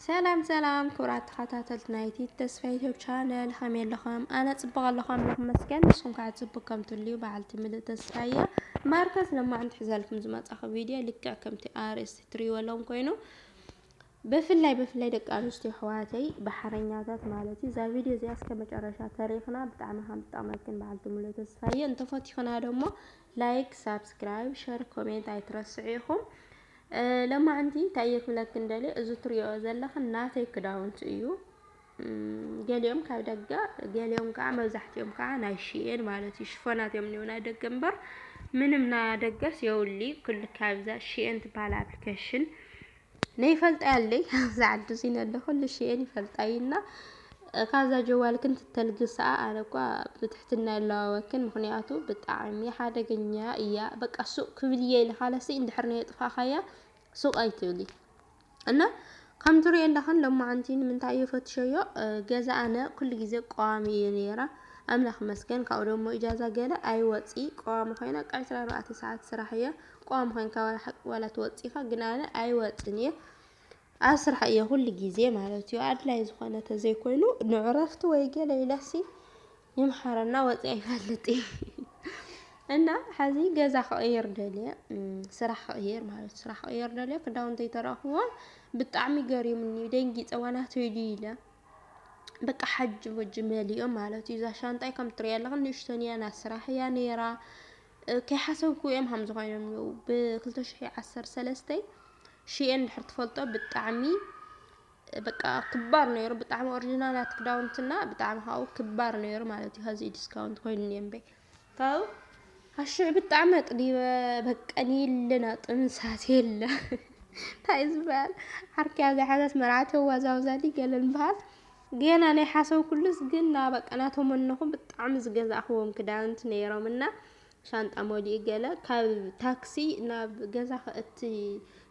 ሰላም ሰላም ክቡራት ተኸታተልቲ ናይቲ ተስፋ ዩቱብ ቻነል፣ ከመይ ኣለኹም? ኣነ ጽቡቕ ኣለኹ፣ ኣምላኽ ይመስገን። ንስኹም ከዓ ጽቡቕ ከም ትልዩ በዓልቲ ምልእ ተስፋ እየ። ማርከስ ለማዕንቲ ሒዘልኩም ዝመጻኹ ቪድዮ ልክዕ ከምቲ ኣርእስቲ ትርእይዎ ኣለኹም ኮይኑ፣ ብፍላይ ብፍላይ ደቂ ኣንስትዮ ኣሕዋተይ ባሕረኛታት ማለት እዩ። እዛ ቪድዮ እዚኣ እስከ መጨረሻ ተሪኽና ብጣዕሚ ከም ትጠቕመክን በዓልቲ ምልእ ተስፋ እየ። እንተፈቲኽና ደሞ ላይክ፣ ሳብስክራይብ፣ ሸር፣ ኮሜንት ኣይትረስዑ ኢኹም። እ፣ ለማዕንቲ እንታይ እየ ክብለክን ደልየ፣ እዚ ትሪኦ ዘለኽን ናተይ ክዳውንቲ እዩ። እም፣ ገሊኦም ካብ ደገ፣ ገሊኦም ከዓ፣ መብዛሕትኦም ከዓ ናይ ሺኤን ማለት እዩ። ሽፎናት እዮም እኒኦ ናይ ደገ እምበር፣ ምንም ናይ ደገስ የውሊ። ኩሉ ካብዛ ሺኤን ትበሃል ኣፕሊኬሽን ነይፈልጣ ያለይ፣ ኣብዚ ዓዲ እዚ ነለ ኩሉ ሺኤን ይፈልጣ እዩ እና፣ ካብዛ ጀዋል ክንትተልግስኣ ኣነ እኳ ብትሕትና ይለዋወክን፣ ምኽንያቱ ብጣዕሚ ሓደገኛ እያ። በቃ ሱቕ ክብል እየ ኢለ ካለሲ እንድሕር ነየጥፋእኻያ ሱቕ ኣይትብሊ። እና ከም ትሪኦ ኣለኽን ሎማዓንቲ ንምንታይ እየ ፈትሸዮ? እ፣ ገዛ ኣነ ኩሉ ግዜ ቀዋሚ እየ ነይራ። ኣምላኽ መስገን ካብኡ ደሞ ኢጃዛ ገለ ኣይወፂ ቀዋሚ ኮይነ ዕስራ ኣርባዕተ ሰዓት ስራሕ እየ። ቀዋሚ ኮይንካ ዋላ ሓቂ ዋላ ትወፂኻ ግን ኣነ ኣይወፅን እየ። ኣብ ስራሕ እየ ኩሉ ግዜ ማለት እዩ። ኣድላይ ዝኾነ ተዘይኮይኑ ንዕረፍቲ ወይ ገለ ኢለሲ ይምሓረና ወፂ ኣይፈልጥ እየ። እና ሐዚ ገዛ ክቕይር ደልየ፣ እም፣ ስራሕ ክቕይር ማለት እዩ። ስራሕ ክቕይር ደልየ፣ ክዳውንተይ ተረኽቦ ብጣዕሚ ገሪሙኒ፣ ደንጊፀ፣ ዋናተይ ድዩ ኢለ። በቃ ሓጂ ወጂ መሊኦም ማለት እዩ። እዛ ሻንጣይ ከም ትሪኣ ኣለኽን ንእሽቶን እያ፣ ናይ ስራሕ እያ ነይራ። እ፣ ከይሓሰብኩ እዮም ሃምዚ ኮይኖም እኒው። ብ ክልተ ሽሕ ዓሰርተ ሰለስተ ሺኤን ድሕር ትፈልጦ ብጣዕሚ በቃ ክባር ነይሩ። ብጣዕሚ ኦሪጂናላት ክዳውንትና ብጣዕሚ ካብኡ ክባር ነይሩ ማለት እዩ። ሐዚ ዲስካውንት ኮይኑ እኒኦ እምበይ። ካብኡ ኣሽዕ ብጣዕሚ ኣጥሊበ፣ በቃ የለና ጥንሳት የለ። እንታይ ዝበሃል ዓርክያ ዘይሓዘት መርዓት የዋዛውዛሊ ገለ ንበሃል። ገና ናይ ሓሰብኩሉስ ግን ና በቃ ናተመነኹ ብጣዕሚ ዝገዛእኽዎም ክዳውንቲ ነይሮም እና ሻንጣ መሊኡ ገለ ካብ ታክሲ ናብ ገዛ ከእቲ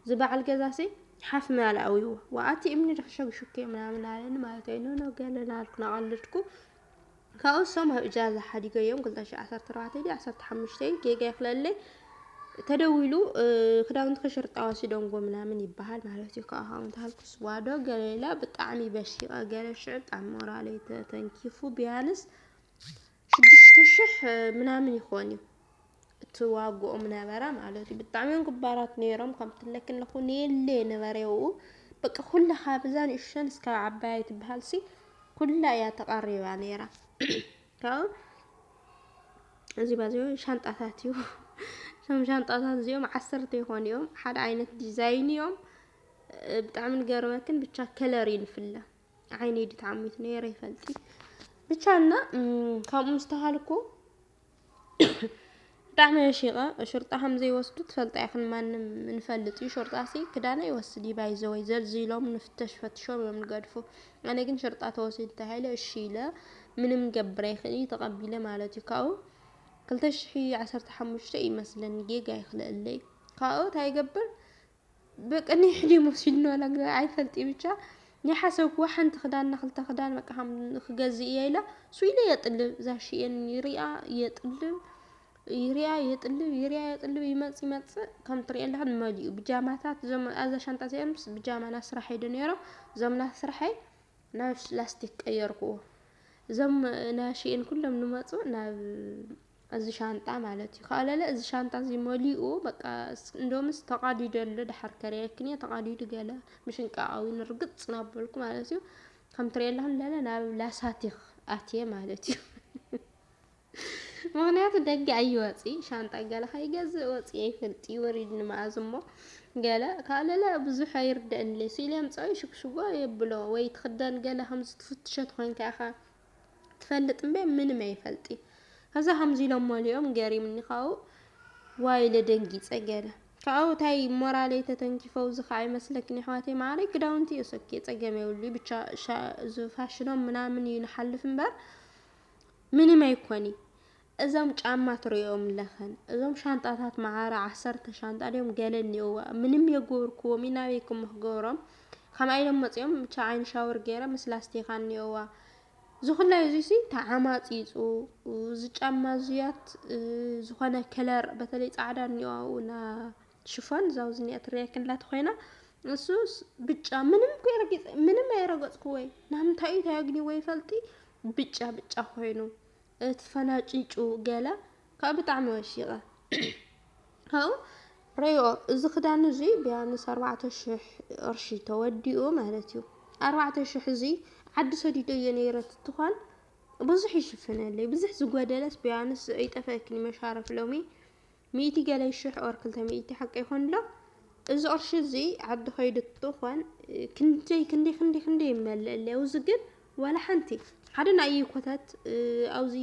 ዝበዓል ገዛሲ ሓፍ መላእዊዎ። ወኣቲ እምኒ ድሕሸግሽኩ ምናምን ኣለኒ ማለት እዩ። ኖ ኖ ገለ ናልኩ ናቐልድኩ። ካብኡ እሶም ኣብ እጃዛ ሓዲገዮም ክልተ ሽሕ ዓሰርተ ኣርባዕተ ድዩ ዓሰርተ ሓሙሽተ ጌጋ ይኽለለይ ተደዊሉ፣ እ፣ ክዳውንቲ ክሽርጣ ወሲዶምዎ ምናምን ይበሃል ማለት እዩ። ካብኡ ካብ እንተሃልኩስ ዋዶ ገለ ኢላ ብጣዕሚ በሺቐ ገለ ሽዑ ብጣዕሚ ሞራለይ ተተንኪፉ ቢያንስ ሽዱሽተ ሽሕ ምናምን ይኾን እዩ እቲ ዋግኦም ነበረ ማለት እዩ። ብጣዕሚ እዮም ክባራት ነይሮም። ከም ትለኪ ኣለኹ ኔሌ ነበረ ይኡ በቃ ኩላ ካብዛ ንእሽቶን እስካብ ዓባይ ትበሃል ሲ ኩላ እያ ተቐሪባ ነይራ። ካብኡ እዚ ባዚዮ ሻንጣታት እዩ። እዞም ሻንጣታት እዚኦም ዓሰርተ ይኾኑ እዮም። ሓደ ዓይነት ዲዛይን እዮም። ብጣዕሚ ንገርመክን ብቻ ከለር እዩ ንፍለ። ዓይነይ ድዩ ተዓሚቱ ነይረ ይፈልጢ። ብቻ እና፣ እም፣ ካብኡ ምስ ተሃልኩ ብጣዕሚ እየ ሺቐ። ሹርጣ ከም ዘይወስዱ ትፈልጣ ኢኽን፣ ማንም ንፈልጥ እዩ። ሹርጣ ሲ ክዳን ኣይወስድ እዩ ባይዘወይ። ዘልዚሎም ንፍተሽ ፈትሾም እዮም ንገድፉ። ኣነ ግን ሽርጣ ተወሲድ እንተሃይለ እሺ ኢለ ምንም ገብር ኣይኽእል እዩ ተቐቢለ ማለት እዩ። ካብኡ ክልተ ሽሕ ዓሰርተ ሓሙሽተ ይመስለኒ ጌጋ ይኽልእለይ። ካብኡ እንታይ ይገብር ብቅኒሕ ድዩ መሲሉኒ ዋላ ግና ኣይፈልጥ ብቻ ናይ ሓሰብክዎ ሓንቲ ክዳን ና ክልተ ክዳን በቃ ከም ክገዝእ እየ ኢለ ሱ ኢለ የጥልብ እዛ ሽኤን ይሪኣ የጥልብ ይሪኣ የጥልብ ይሪኣ የጥልብ ይመጽእ ይመጽእ ከም ትሪኦ ኣለኽን መሊኡ ብጃማታት እዞም ኣዛ ሻንጣ እዚኦም ምስ ብጃማ ና ስራሕ ሄደ ነይሮም እዞም ና ስራሐይ ናብ ላስቲክ ቀየርክዎ። እዞም ናይ ሽኤን ኩሎም ንመፁ ናብ እዚ ሻንጣ ማለት እዩ። ካለለ እዚ ሻንጣ እዚ መሊኡ በቃ ስ-፣ እንዶምስ ተቓዲዱ ኣሎ። ድሓር ከሪአክን እየ ተቓዲዱ ገለ ምሽንቃቕ እውን ርግፅ ናበልኩ ማለት እዩ። ከም ትሪኦ ኣለኽን ለለ ናብ ላሳቲኽ ኣትየ ማለት እዩ። ምኽንያቱ ደገ ኣይወፂ ሻንጣ ገለ ከይገዝእ ወፂ ኣይፈልጥ እዩ። ወሪድኒ መኣዝ እሞ ገለ ካለለ ብዙሕ ኣይርደእንለ ሲል የምፀኦ ሽግሽጎ የብሎ ወይ ትኽደን ገለ ከምዚ ትፍትሸት ኮይንካ ኢኻ ትፈልጥ እምበ ምንም ኣይፈልጥ እዩ። ከዛ ከምዚ ኢሎም መሊኦም ገሪምኒ ካብኡ ዋይለ ደንጊፀ ገለ ካብኡ እንታይ ሞራለይ ተተንኪፈው እዚ ከዓ ይመስለክን ኣሕዋተይ ማዕረይ ክዳውንቲ የሰኪ ፀገም የብሉ ብቻ ሻ-፣ እዚ ፋሽኖም ምናምን እዩ ንሓልፍ እምበር ምንም ኣይኮኒ። እዞም ጫማ ትሪኦም ኣለኽን እዞም ሻንጣታት መዓረ ዓሰርተ ሻንጣ ድዮም ገለ እኒኦዋ ምንም የጎርክዎም እዩ ናበይ ክሞ ክገብሮም። ከምኣ ኢሎም መፂኦም ብቻ ዓይኒ ሻወር ገይረ ምስ ላስቲኻ እኒኦዋ። ዝኹላይ እዙይ ሲ ተዓማፂፁ እዚ ጫማ እዙያት ዝኾነ ከለር በተለይ ፃዕዳ እኒኦ ኣብኡ ና ሽፎን እዛው ዝኒኣ ትሪያ ክንላ ተኾይና እሱስ ብጫ ምንም እኮ የረጊፅ-፣ ምንም ኣይረገፅኩ ወይ ናምንታይ እዩ ታያግኒ ወይ ፈልጢ ብጫ ብጫ ኮይኑ እቲ ፈናጭጩ ገለ ካብ ብጣዕሚ ወሺቐ። ካብኡ ረዮ እዚ ክዳን እዚ ቢያንስ ኣርባዕተ ሽሕ ቅርሺ ተወዲኡ ማለት እዩ። ኣርባዕተ ሽሕ እዚ ዓዲ ሰዲደዮ ነይረ ትትኾን ብዙሕ ይሽፍነለይ። ብዙሕ ዝጎደለስ ቢያንስ ኣይጠፈእክን መሻረፍ ሎሚ ሚእቲ ገለ ሽሕ ኦር ክልተ ሚእቲ ሓቂ ይኾን ዶ? እዚ ቅርሺ እዚ ዓዲ ከይዱ ትኾን ክንደይ ክንደይ ክንደይ ክንደይ ይመልእ ኣለይ። ኣብዚ ግን ዋላ ሓንቲ ሓደ ናይ ኮተት ኣብዚ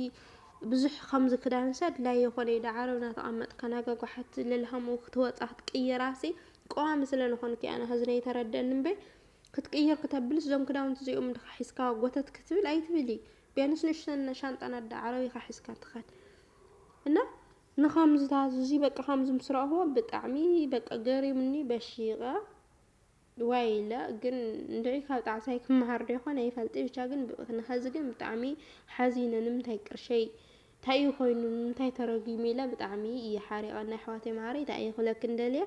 ብዙሕ ከምዚ ክዳንሰ ድላይ ይኾነ ኢዳ ዓረብ እናተቐመጥካ ናጋጓሓት ለልሃሙ ክትወፃ ክትቅይራሲ ቀዋሚ ስለ ዝኾንኪ ኣነ ሀዝነ ይተረደኒ እምበይ ክትቅይር ክተብልስ እዞም ክዳውንቲ እዚኦም ድኻ ሒዝካ ጎተት ክትብል ኣይትብሊ። ቢያንስ ንእሽተን ሻንጣን ኣዳ ዓረብ ኢኻ ሒዝካ ትኸድ እና ንኸምዝታት እዚ በቃ ከምዚ ምስ ረኣኽዎ ብጣዕሚ በቃ ገሪሙኒ በሺቐ። ዋይ ኢለ ግን እንድዒ ካብ ጣዕሳይ ክመሃር ዶ ይኾን ኣይፈልጥ። ብቻ ግን ብ-፣ ንኸዚ ግን ብጣዕሚ ሓዚነ። ንምንታይ ቅርሸይ እንታይ እዩ ኮይኑ ንምንታይ ተረጊሙ ኢለ ብጣዕሚ እየ ሓሪቐ። ናይ ኣሕዋተይ ማዕረ እንታይ እየ ክብለክን ደልየ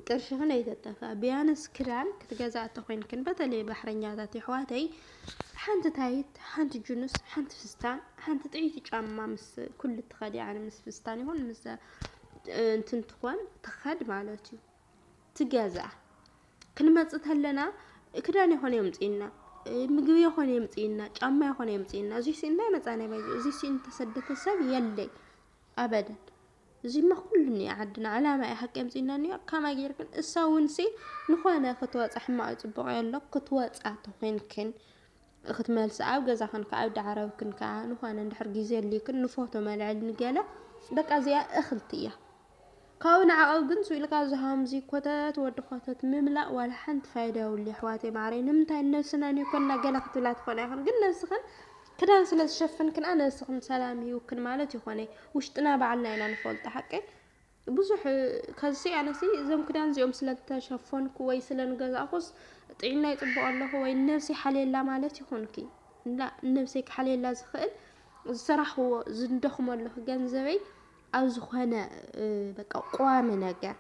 ቅርሽኽን ኣይተጠፍኣ። ቢያንስ ክዳን ክትገዝኣ ተኾይንክን በተለይ ባሕረኛታት የሕዋተይ ሓንቲ ታይት ሓንቲ ጅኑስ ሓንቲ ፍስታን ሓንቲ ጥዕይቲ ጫማ ምስ ኩሉ ትኸዲ ኣነ ምስ ፍስታን ይኹን ምስ እንትን ትኾን ትኸድ ማለት እዩ። ትገዝኣ ክንመጽእ ተለና ክዳን ይኾነ የምጽእና ምግቢ ይኾነ የምጽእና ጫማ ይኾነ የምጽእና እዙይ ሲእና መጻና ባይዘ እዙይ ሲእን ተሰደተ ሰብ የለይ። ኣበደን። እዚማ ኩሉ እኒኦ ዓድና ዕላማ እያ ሓቂ ኣምፂእና እኒኦ። ከማይ ጌርክን እሳ እውን ሲ ንኾነ ክትወፃ ሕማቕ እዩ ፅቡቕ እዮ ኣሎ ክትወፃ ተኮይንክን ክትመልሲ ኣብ ገዛኽን ከዓ ኣብ ዳዕረብክን ከዓ ንኾነ እንድሕር ግዜ ኣልይክን ንፎቶ መልዕል ንገለ በቃ እዚኣ እኽልቲ እያ። ካብኡ ንዓቐብ ግን ስኢልካ እዚ ሃምዚ ኮተት ወዲ ኮተት ምምላእ ዋላ ሓንቲ ፋይዳ የብሉ ኣሕዋተይ ማዓረይ። ንምንታይ ነብስና ንይኮንና ገለ ክትብላ ትኾና ኢኽን ግን ነብስኽን ክዳን ስለ ዝሸፈንክን ኣነ ንስኽን ሰላም ሂውክን ማለት ይኾነ። ውሽጥና ባዕልና ኢና ንፈልጦ ሓቀይ። ብዙሕ ከዚ ኣነሲ እዞም ክዳን እዚኦም ስለ ተሸፈንኩ ወይ ስለ ንገዛእኩስ ጥዕና ይጽብቕ ኣለኹ ወይ ነብሲ ሓልየላ ማለት ይኾንኪ። እንዳ ነብሰይ ክሓልየላ ዝኽእል ዝሰራሕዎ ዝንደኽሞ ኣለኹ ገንዘበይ ኣብ ዝኾነ በቃ ቋሚ ነገር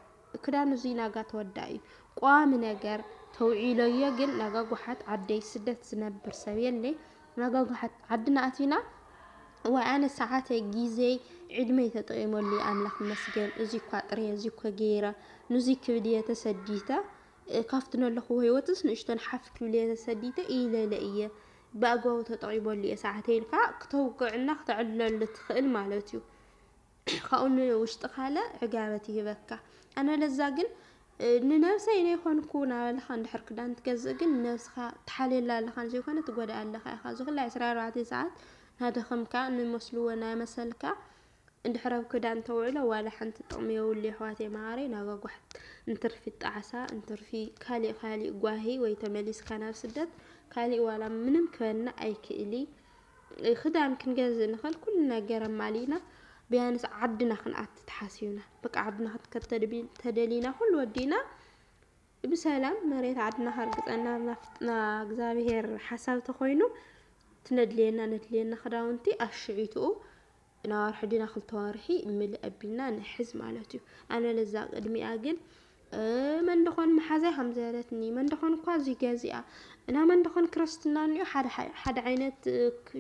ክዳን እዙይ ናጋ ተወዳ እዩ። ቋሚ ነገር ተውዒሎዮ ግን ናጋ ጓሓት ዓደይ ስደት ዝነብር ሰብ የለይ። ናጋ ጓሓት ዓድና ኣቲና ዋይ ኣነ ሰዓተይ ጊዜይ ዕድመይ ተጠቂመሉ ኣምላኽ መስገን። እዚ እኳ ጥርየ እዚ እኮ ገይረ ንዚ ክብድየ ተሰዲተ ካብቲ ነለኹ ህይወትስ ንእሽቶን ሓፍ ክብልየ ተሰዲተ ኢለለ እየ ብኣግባቡ ተጠቂመሉ እየ ሰዓተይ ኢልካ ክተውቅዕና ክተዕልለሉ ትኽእል ማለት እዩ። ካብኡ ንውሽጥኻ ለ ዕጋበት ይህበካ። ኣነ ለዛ ግን ንነብሰይ ነይኮንኩ ናበልኻ እንድሕር ክዳን ትገዝእ ግን ንነብስኻ ትሓልየላ ኣለኻ ዘይኮነ ትጎድኣ ኣለኻ ኢኻ። እዚ ኩላ ዕስራ ኣርባዕተ ሰዓት ናደኸምካ ንመስልዎ ናይ መሰልካ እንድሕር ኣብ ክዳን ተውዕሎ ዋላ ሓንቲ ጥቕሚ የብሉ የሕዋተይ መዓረይ። ናጓጓሕት እንትርፊ ጣዕሳ እንትርፊ ካሊእ ካሊእ ጓሂ ወይ ተመሊስካ ናብ ስደት ካሊእ ዋላ ምንም ክበና ኣይክእሊ። ክዳን ክንገዝእ ንኽእል ኩሉ ነገር ኣማሊእና ብያንስ ዓድና ክንኣቲ ተሓሲብና በቃ ዓድና ክትከድ ተደሊና ኩሉ ወዲእና ብሰላም መሬት ዓድና ከርግፀና ናፍጥና እግዚኣብሄር ሓሳብ ተኾይኑ ትነድልየና ነድልየና ክዳውንቲ ኣብ ሽዒትኡ ናብ ወርሒ ድና ክልተ ወርሒ ምልእ ኣቢልና ንሕዝ ማለት እዩ። ኣነ ለዛ ቅድሚኣ ግን መን ደኾን መሓዛይ ከም ዝበለትኒ መን ደኾን እኳ እዚ ገዚኣ እና መን ደኾን ክርስትና እኒኦ ሓደ ዓይነት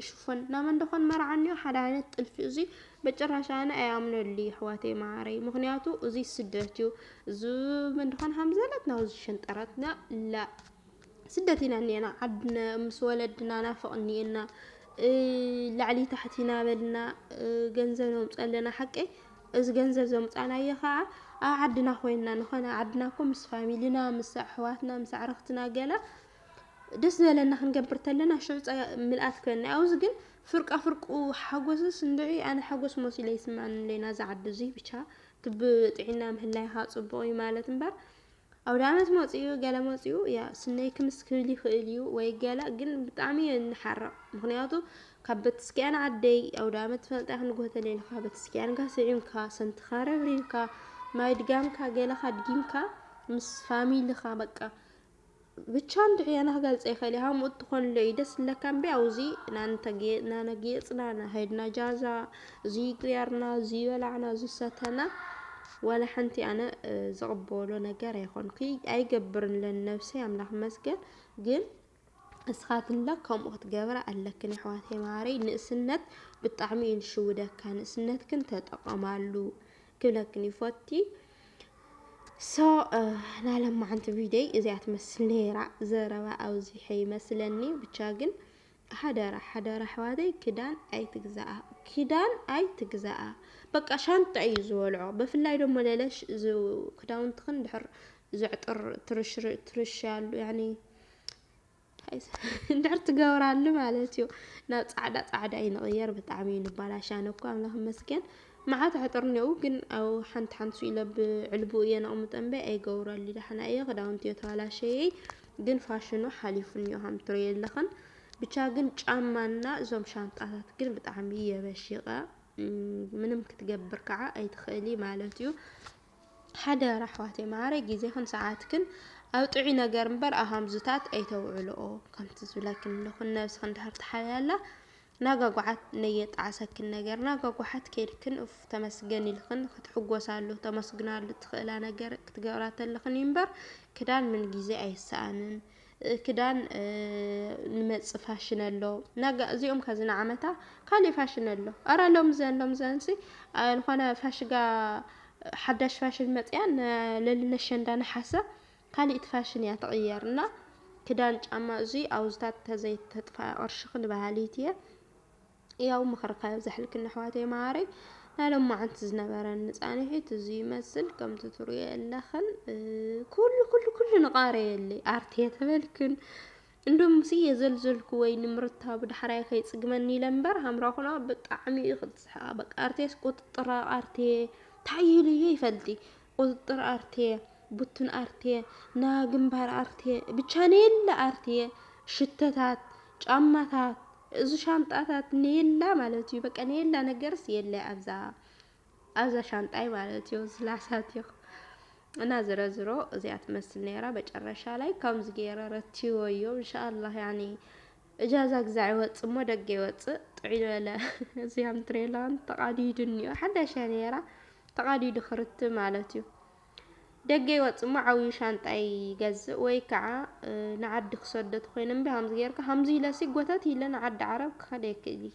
ሽፎን እና መን ደኾን መርዓ እኒኦ ሓደ ዓይነት ጥልፊ እዚ በጭራሽ ኣነ ኣይኣምነሉ ኣሕዋተይ ማዓረይ። ምኽንያቱ እዚ ስደት እዩ። እዚ መን ደኾን ከም ዝበለት ናብዚ ሸንጠረትና ላ ስደት ኢና እኒኤና ዓድና ምስ ወለድና ናፍቕ እኒኤና ላዕሊ ታሕቲ ናበልና ገንዘብ ነምፀለና ሓቀይ እዚ ገንዘብ ዘምፃናዮ ከዓ ኣብ ዓድና ኮይንና ንኾነ ዓድና እኮ ምስ ፋሚልና ምስ ኣሕዋትና ምስ ኣዕርኽትና ገለ ደስ ዝበለና ክንገብር ተለና ሽዑ ምልኣት ክበና ኣብዚ ግን ፍርቃ ፍርቁ ሓጎስስ እንድዒ ኣነ ሓጎስ መሲለ ይስማዕኒ ለይ ናዚ ዓዲ እዚ ብቻ ትብ ጥዒና ምህላይካ ፅቡቕ እዩ ማለት እምበር ኣውዳመት መፂኡ ገለ መፂኡ ያ ስነይ ክምስ ክብል ይኽእል እዩ ወይ ገለ ግን ብጣዕሚ እየ እንሓርቕ ምኽንያቱ ካብ በትስኪያን ዓደይ ኣውዳመት ትፈልጣ ክንጎተለ ኢልካ በትስኪያን ጋስዒምካ ሰንትኻ ረብሪብካ ማይ ድጋምካ ገለኻ ድጊምካ ምስ ፋሚልኻ በቃ ብቻ እንድሕያና ክገልፀ ይኽእል እየ ሃምኡ እትኾንሎ እዩ ደስ ዝለካ እምበይ ኣውዚ ናነጌፅና ናሃይድና ጃዛ እዚ ገርና እዚ በላዕና እዚ ሰተና ዋላ ሓንቲ ኣነ ዝቕበሎ ነገር ኣይኾንኩ ኣይገብርን ለንነብሰይ ኣምላኽ መስገን። ግን እስኻትንለ ከምኡ ክትገብራ ኣለክን ኣሕዋተይ ማረይ። ንእስነት ብጣዕሚ እዩ ዝሽውደካ። ንእስነትክን ተጠቐማሉ ክብለክን ይፈቲ። ሶ ናለማዓንቲ ቪደይ እዚኣ ትመስል ነይራ። ዘረባ ኣብዚሐ ይመስለኒ። ብቻ ግን ሓደራ ሓደራ ኣሕዋተይ ክዳን ኣይትግዛኣ። ክዳን ኣይትግዛኣ። በቃ ሻንጣ እዩ ዝበልዖ። ብፍላይ ደሞ ለለሽ ክዳውንትኽን ድሕር ዘዕጥር ትርሽ ያሉ ያኒ እንድሕር ትገብራሉ ማለት እዩ። ናብ ጻዕዳ ጻዕዳ እዩ ንቕየር። ብጣዕሚ እዩ ንባላሽ። ኣነ እኮ ኣምላኽ መስገን መዓት ኣሕጥር እኒኡ ግን ኣብ ሓንቲ ሓንቲ ኢለ ብዕልቡ እየ ነቕምጠ እምበይ ኣይገብረሉ። ዳሕና እየ ክዳውንቲ እዮ ተባላሸየይ። ግን ፋሽኑ ሓሊፉ እኒኦ ከም ትሪኦ ኣለኽን። ብቻ ግን ጫማና እዞም ሻንጣታት ግን ብጣዕሚ እየ በሺቐ። ምንም ክትገብር ከዓ ኣይትኽእሊ ማለት እዩ። ሓደራ ኣሕዋተይ ማዕረ ግዜኽን ሰዓትክን ኣብ ጥዑይ ነገር እምበር ኣብ ሃምዙታት ኣይተውዕልኦ። ከምቲ ዝብለክን ኣለኹን ነብስኽን ድሕር ትሓብያላ ናጋጓሓት ነየጣዕሰክን ነገር ናጋጓሓት ከይድክን እፍ ተመስገን ኢልክን ክትሕጎሳሉ ተመስግናሉ ትኽእላ ነገር ክትገብራ ተለኽን እዩ እምበር ክዳን ምን ግዜ ኣይሰኣንን። ክዳን ንመጽእ ፋሽን ኣሎ። ናጋ እዚኦም ከዚ ንዓመታ ካሊእ ፋሽን ኣሎ። ኣራ ሎም ዘን ሎም ዘንሲ ዝኾነ ፋሽጋ ሓዳሽ ፋሽን መጽያ ለልነሸንዳ ነሓሰ ካሊእት ፋሽን እያ ትቕየር እና ክዳን ጫማ እዙይ ኣውዝታት ተዘይተጥፋ ቅርሽኽን በሃሊት እየ። ያው ምኽርካ የብዛሕልክን ኣሕዋተይ ማዓረይ። ናይ ሎማዓንቲ ዝነበረኒ ጻንሒት እዚ ይመስል። ከምቲ ትሪኦ ኣለኽን ኩሉ ኩሉ ኩሉ ንቃረየለይ ኣርትየ ተበልክን እንዶም ሲ የዘልዘልኩ ወይ ንምርታ ብዳሕራይ ከይጽግመኒ ኢለ እምበር ሃምራኹና ብጣዕሚ እዩ ክስሓ። በቃ ኣርቴስ ቁጥጥራ ኣርቴ እንታይ ኢሉ እየ ይፈልጢ ቁጥጥር ኣርቴ ቡቱን ኣርቴ ና ግንባር ኣርቴ ብቻ ነየለ ኣርቴ ሽተታት ጫማታት እዚ ሻንጣታት ነየላ ማለት እዩ። በቃ ነየላ ነገርስ የለ ኣብዛ ኣብዛ ሻንጣይ ማለት እዩ ዝላሳት እዩ እና ዝረዝሮ እዚኣ ትመስል ነይራ። መጨረሻ ላይ ከምዚ ገይረ ረትዎ እዮም እንሻኣላህ ያኒ እጃዛ ግዛዕ ይወፅእ እሞ ደገ ይወፅእ ጥዑይ ዝበለ እዚያም ትሬላን ተቓዲዱ እኒኦ ሓዳሽ እያ ነይራ ተቓዲዱ ክርት ማለት እዩ። ደገ ይወፅእ እሞ ዓብዩ ሻንጣ ይገዝእ ወይ ከዓ ንዓዲ ክሰዶ ተኮይነ እምቢ ከምዚ ገይርካ ከምዚ ኢለሲ ጎተት ኢለ ንዓዲ ዓረብ ክኸደ ይክእል እዩ።